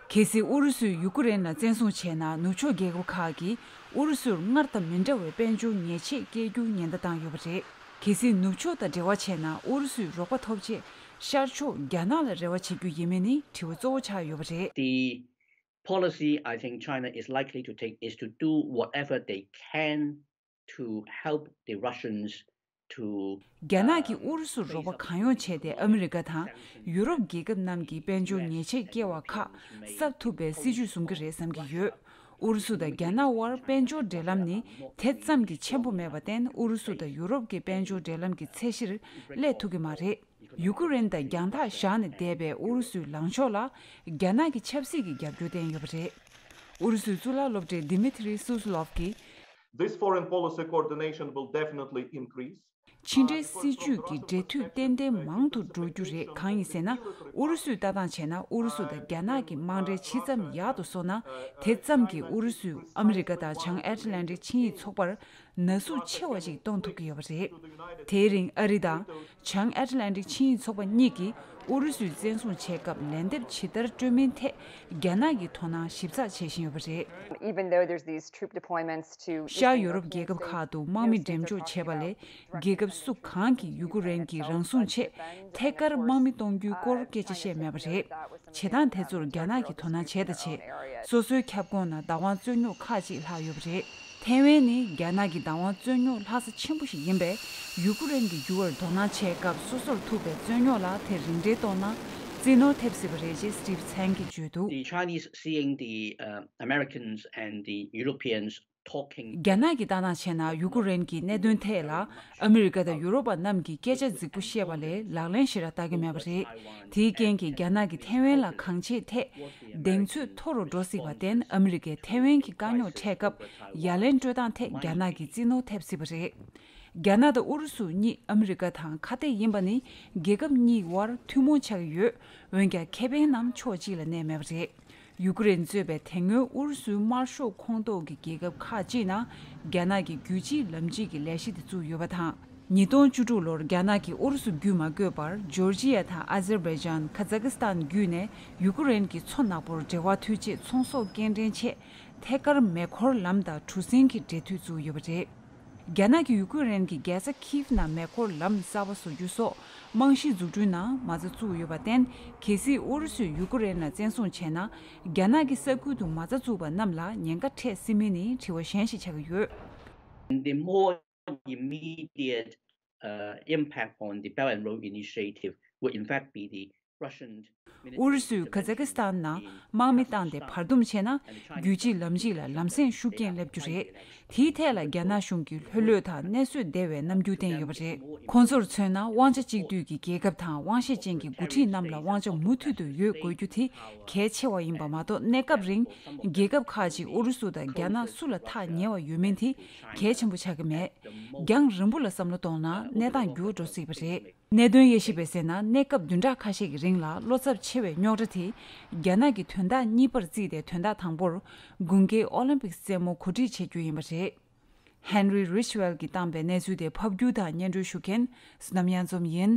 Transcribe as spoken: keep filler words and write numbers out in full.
གལ་སྲིད་ཨུ་རུ་སུས་ཡུ་ཀེ་རེན་ལ་བཙན་བཟུང་བྱས་ན། ནུབ་ཕྱོགས་རྒྱལ་ཁབ་ཁག་གིས་ཨུ་རུ་སུར་སྔར་དང་མི་འདྲ་བའི་དཔལ་འབྱོར་ཉེས་ཆད་བཀལ་རྒྱུ་ཉེན་བརྡ་བཏང་ཡོད་པ་རེད། གལ་སྲིད་ནུབ་ཕྱོགས་དང་འབྲེལ་བ་བྱས་ན། ཨུ་རུ་སུས་རོགས་པ་ཐོབ་ཆེད་ཤར་ཕྱོགས་རྒྱ་ནག་ལ་རེ་བ་བྱེད་རྒྱུ་ཡིན་མིན་ནི་དྲི་བ་གཙོ་བོ་ཆགས་ཡོད་པ་རེད། The policy I think China is likely to take is to do whatever they can to help the Russians to རྒྱ་ནག་གིས་ཨུ་རུ་སུར་རོགས་པ་གང་ཡོང་བྱས་ཏེ། ཨ་མི་རི་ཀ་དང་ཡུ་རོབ་རྒྱལ་ཁབ་རྣམས་ཀྱི་དཔལ་འབྱོར་ཉེས་ཆད་བཀལ་བ་ཁག་གསབ་ཐུབ་པའི་སྲིད་ཇུས་བཟུང་གི་རེད་བསམ་གྱི་ཡོད། ཨུ་རུ་སུ་དང་རྒྱ་ནག་དབར་དཔལ་འབྱོར་འབྲེལ་ལམ་ནི་དེ་ཙམ་གྱིས་ཆེན་པོ་མེད་པར་བརྟེན། ཨུ་རུ་སུ་དང་ཡུ་རོབ་ཀྱི་དཔལ་འབྱོར་འབྲེལ་ལམ་གྱི་ཚད་གཞིར་སླེབས་ཐུབ་ཀྱི་མ་རེད། ཡུ་ཀེ་རེན་དང་རྒྱང་ཐག་བཞག་ནས་བསྡད་པའི་ཨུ་རུ་སུའི་ལངས་ཕྱོགས་ལ་རྒྱ་ནག་གིས་ཆབ་སྲིད་ཀྱི་རྒྱབ་སྐྱོར་བསྟན་ཡོད་པ་རེད། ཨུ་རུ་སུའི་གཙུག་ལག་སློབ་གྲྭའི་Dmitry Suslov གིས། This foreign policy coordination will definitely increase. ཕྱི་འབྲེལ་སྲིད་ཇུས་ཀྱི་འབྲེལ་མཐུད་ཏན་ཏན་མང་དུ་འགྲོ་རྒྱུ་རེད། གང་ཡིན་ཟེར་ན། ཨུ་རུ་སུས་ལྟ་སྟངས་བྱས་ན། ཨུ་རུ་སུ་དང་རྒྱ་ནག་གི་དམག་འབྲེལ་ཇི་ཙམ་ཡག་ཏུ་སོང་ན། དེ་ཙམ་གྱིས་ཨུ་རུ་སུས་ཨ་མི་རི་ཀ་དང་བྱང་ཨེ་ཏི་ལན་ཏིག་ཆིངས་ཡིག་ཚོགས་པར་ན་ཟུག་ཆེ་བ་ཞིག་གཏོང་ཐུབ་ཀྱི་ཡོད་པ་རེད། དེའི་རིང་ཨ་རི་དང་བྱང་ཨེ་ཏི་ལན་ཏིག་ཆིངས་ཡིག་ཚོགས་པ་གཉིས་ཀྱིས་ཨུ་རུ་སུས་བཙན་བཟུང་བྱེད་སྐབས་ལན་འདེབས་ཇི་ལྟར་སྤྲོད་མིན་ཐད་རྒྱ་ནག་གིས་དོ་སྣང་ཞིབ་ཚགས་བྱེད་བཞིན་ཡོད་པ་རེད། Even though there's these troop deployments to ཤར་ཡོ་རོབ་རྒྱལ་ཁབ་ཁག་ཏུ་དམག་མི་འགྲེམས་འཇོག་བྱས་པ་ལས། རྒྱལ་ཁབ་སུ་གང་གིས་ཡུ་ཀེ་རེན་གྱི་རང་སྲུང་ཆེད་ཐད་ཀར་དམག་མི་གཏོང་རྒྱུའི་སྐོར་སྐད་ཆ་བཤད་མེད་པ་རེད། བྱེད་སྟངས་དེ་ཚོར་རྒྱ་ནག་གིས་དོ་སྣང་བྱས་དང་བྱེད། སོ་སོའི་ཁྱབ་ཁོངས་ནང་བདག་དབང་རྩོད་རྙོག་ཁག་ཅིག་ལྷག་ཡོད་པ་རེད། ཐའེ་ཝན་ནི་རྒྱ་ནག་གི་བདག་དབང་རྩོད་རྙོག་ལྷག་ས་ཆེན་པོ་ཞིག་ཡིན་པས། ཡུ་ཀེ་རེན་གྱི་འགྱུར་བར་དོ་སྣང་བྱེད་སྐབས། སོ་སོར་ཐུག་པའི་རྩོད་རྙོག་ལ་དེ་རིང་འབྲེལ་གཏོང་ན་རྩིས་ནོར་ཐེབས་སྲིད་པ་རེད་ཅེས་Steve Tsang གིས་བརྗོད་འདུག། The Chinese, seeing the uh, Americans and the Europeans talking. རྒྱ་ནག་གིས་ལྟ་སྟངས་བྱས་ན། ཡུ་ཀེ་རེན་གྱི་གནད་དོན་ཐད་ལ་ཨ་མི་རི་ཀ་དང་ཡུ་རོབ་པ་རྣམས་ཀྱིས་སྐད་ཆ་རྫིག་པོ་བཤད་པ་ལས་ལག་ལེན་ཞེ་དྲག་བསྟར་གྱི་མེད་པ་རེད། དེའི་རྐྱེན་གྱིས་རྒྱ་ནག་གིས་ཐའེ་ཝན་ལ་གང་བྱེད་ཐད་གདེང་ཚོད་མཐོ་རུ་འགྲོ་སྲིད་པར་བརྟེན། ཨ་མི་རི་ཀས་ཐའེ་ཝན་གྱི་དཀའ་རྙོག་འཕྲད་སྐབས་ཡ་ལན་སྤྲོད་སྟངས་ཐད་རྒྱ་ནག་གིས་རྩིས་ནོར་ཐེབས་སྲིད་པ་རེད། རྒྱ་ནག་དང་ཨུ་རུ་སུ་གཉིས་ཨ་མི་རི་ཀ་དང་ཁ་གཏད་ཡིན་པ་ནི་རྒྱལ་ཁབ་གཉིས་དབར་ཐུན་མོང་ཆགས་ཀྱི་ཡོད། འོན་ཀྱང་ཁེ་ཕན་རྣམས་ཕྱོགས་གཅིག་ལ་གནས་མེད་པ་རེད། ཡུ་ཀེ་རེན་གཙོས་པའི་དེ་སྔོན་ཨུ་རུ་སུའི་དམར་ཤོག་ཁོངས་གཏོགས་ཀྱི་རྒྱལ་ཁབ་ཁག་ཅིག་ནང་རྒྱ་ནག་གི་རྒྱུད་གཅིག་ལམ་གཅིག་གི་ལས་གཞི་དེ་བཙུགས་ཡོད་པ་དང་། ཉིས་སྟོང་བཅུ་དྲུག་ལོར་རྒྱ་ནག་གིས་ཨུ་རུ་སུ་བརྒྱུད་མ་དགོས་པར་ཇོར་ཇི་ཡ་དང་ཨ་ཛར་བྷའི་ཇན། ཁ་ཛ་ཀི་སི་ཐན་བརྒྱུད་ནས་ཡུ་ཀེ་རེན་གྱི་མཚོ་ནག་པོར་འབྲེལ་བ་མཐུད་ཆེད་ཚོང་ཟོག་སྐྱེལ་འདྲེན་ཆེད་ཐད་ཀར་མེ་འཁོར་ལམ་དང་གྲུ་གཟིངས་ཀྱི་འབྲེལ་མཐུད་བཙུགས་ཡོད་པ་རེད། རྒྱ་ནག་གིས་ཡུ་ཀེ་རེན་གྱི་རྒྱལ་ས་ཁིབ་ནང་མེ་འཁོར་ལམ་གསར་པ་བཟོ་རྒྱུ་སོགས་རྨང་གཞི་འཛུགས་སྐྲུན་ནང་མ་རྩ་བཙུགས་ཡོད་པར་བརྟེན། གལ་སྲིད་ཨུ་རུ་སུས་ཡུ་ཀེ་རེན་ལ་བཙན་བཟུང་བྱས་ན། རྒྱ་ནག་གི་ས་ཁུལ་དུ་མ་རྩ་བཙུགས་པ་རྣམས་ལ་ཉེན་ཁ་འཕྲད་སྲིད་མིན་ནི་དྲི་བ་གཞན་ཞིག་ཆགས་ཀྱི་ཡོད། The more immediate uh, impact on the Belt and Road Initiative would in fact be the Russian ཨུ་རུ་སུས་ཁ་ཛ་ཀི་སི་ཐན་ནང་དམག་མི་བཏང་སྟེ་བར་འདུམ་བྱས་ན། རྒྱུད་གཅིག་ལམ་གཅིག་ལ་ལམ་སེང་ཤུགས་རྐྱེན་སླེབས་རྒྱུ་རེད། དེའི་ཐད་ལ་རྒྱ་ནག་གཞུང་གིས་ལྷོད་ལྷོད་དང་གནས་བཟོད་བདེ་བའི་རྣམ་འགྱུར་བསྟན་ཡོད་པ་རེད། ཁོང་ཚོར་མཚོན་ན། དབང་ཆ་གཅིག་སྡུད་ཀྱི་རྒྱལ་ཁབ་དང་དབང་ཤེད་ཅན་གྱི་འགོ་ཁྲིད་རྣམས་ལ་དབང་ཆ་མུ་མཐུད་དུ་ཡོད་དགོས་རྒྱུ་དེ་གལ་ཆེ་བ་ཡིན་པ་མ་གཏོགས། གནས་སྐབས་རིང་རྒྱལ་ཁབ་ཁག་ཅིག་ཨུ་རུ་སུ་དང་རྒྱ་ནག་སུ་ལ་ཐག་ཉེ་བ་ཡོད་མིན་དེ་གལ་ཆེན་པོ་ཆགས་ཀྱི་མེད། རྒྱང་རིང་པོ་ལ་བསམ་བློ་གཏོང་ན་གནས་སྟངས་འགྱུར་བ་འགྲོ་སྲིད་པ་རེད། གནད་དོན་དབྱེ་ཞིབ་པས་ཟེར་ན། གནས་སྐབས་བདུན་ཕྲག་ཁ་ཤས་ཀྱི་རིང་ལ་བློ་འཚབ་ཆེ་བའི་རྙོག་དྲ་དེ་རྒྱ་ནག་གི་དོན་དག་གཉིས་པར་བརྩིས་ཏེ། དོན་དག་དང་པོར་དགུན་ཁའི་ཨོ་ལིམ་པིག་རྩེད་མོ་གོ་སྒྲིག་བྱེད་རྒྱུ་ཡིན་པ་རེད། ཧན་རི་རིཆ་ཝེལ་གྱིས་བཏང་པའི་གནས་ཚུལ་དེ་ཕབ་སྒྱུར་དང་སྙན་སྒྲོན་ཞུ་མཁན་བསོད་ནམས་གཡང་འཛོམས་ཡིན།